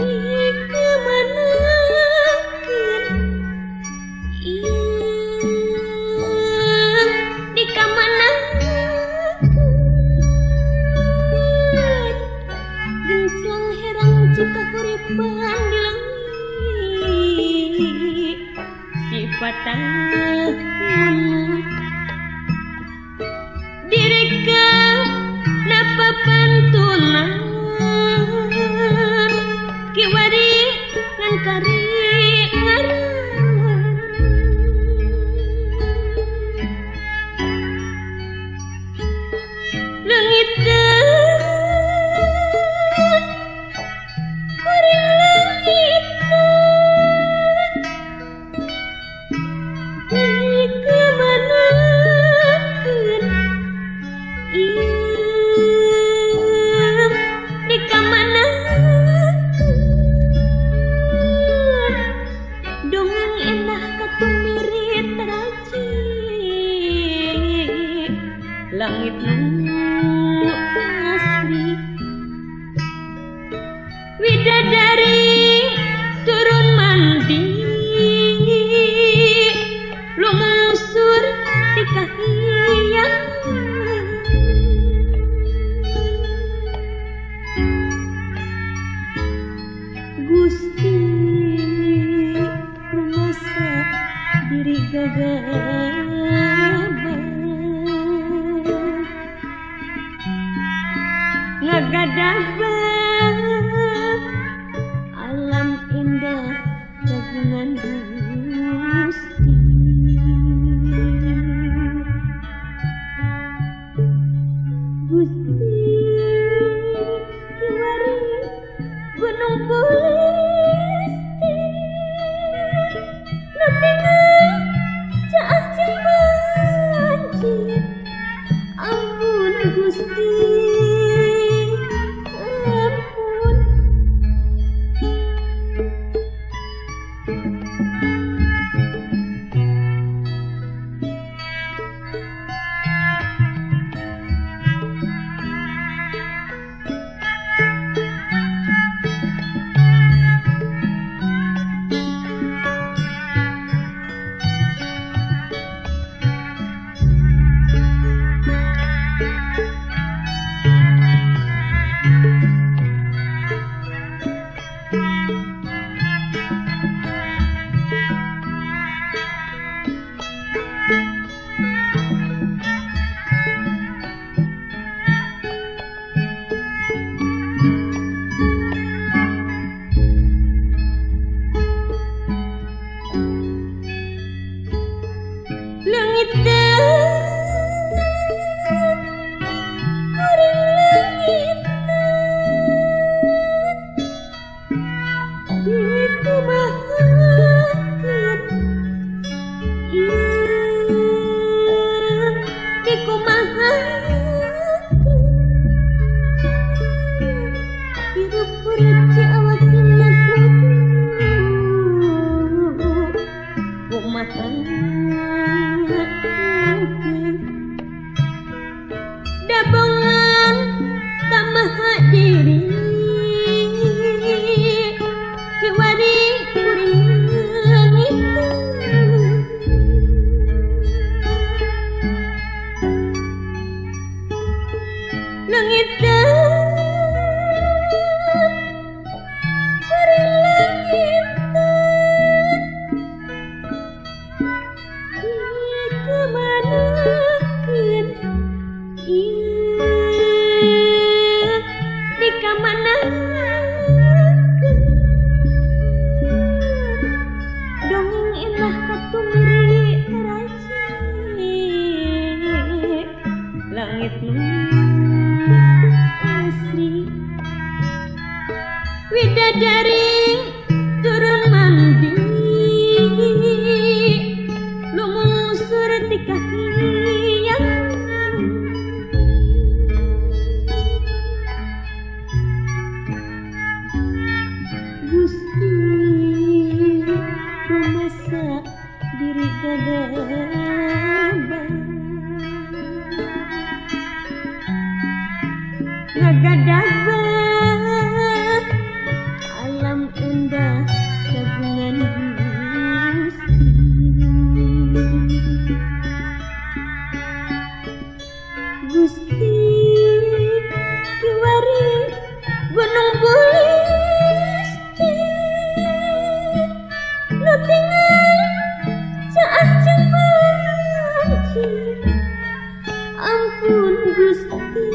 Dikamanakeun ieu, dikamanakeun genclang herang cikahuripan di leungit sifat tahun direka napa pantunan kiwari ngan kari ngaran leungit kuring leungit dikamanakeun ieu, dikamanakeun dongeng endah katumirit teraci langit nu asri widadari turun mandi lumusur di kahiyang. Gusti rumasa diri gagabah ngagadabah alam indah kagungan Gusti. Gusti kiwari gunung Pulisti nu tinggal caah jeung banjir, ampun Gusti ampun. Leungit kuring leungit dikumahakeun ieu, dikumahakeun hirup urip ci awak kudu kumaha dabongan tamaha diri kiwari kuring leungit leungit kuring leungit dikamanakeun ieu, dikamanakeun dongeng endah katumiri teraci langit nu asri widadari turun mandi lumusur di kahiyang. Gusti rumasa diri gagabah ngagadabah alam Gusti kiwari gunung bulisti nu tinggal caah jeung banjir. Ampun Gusti.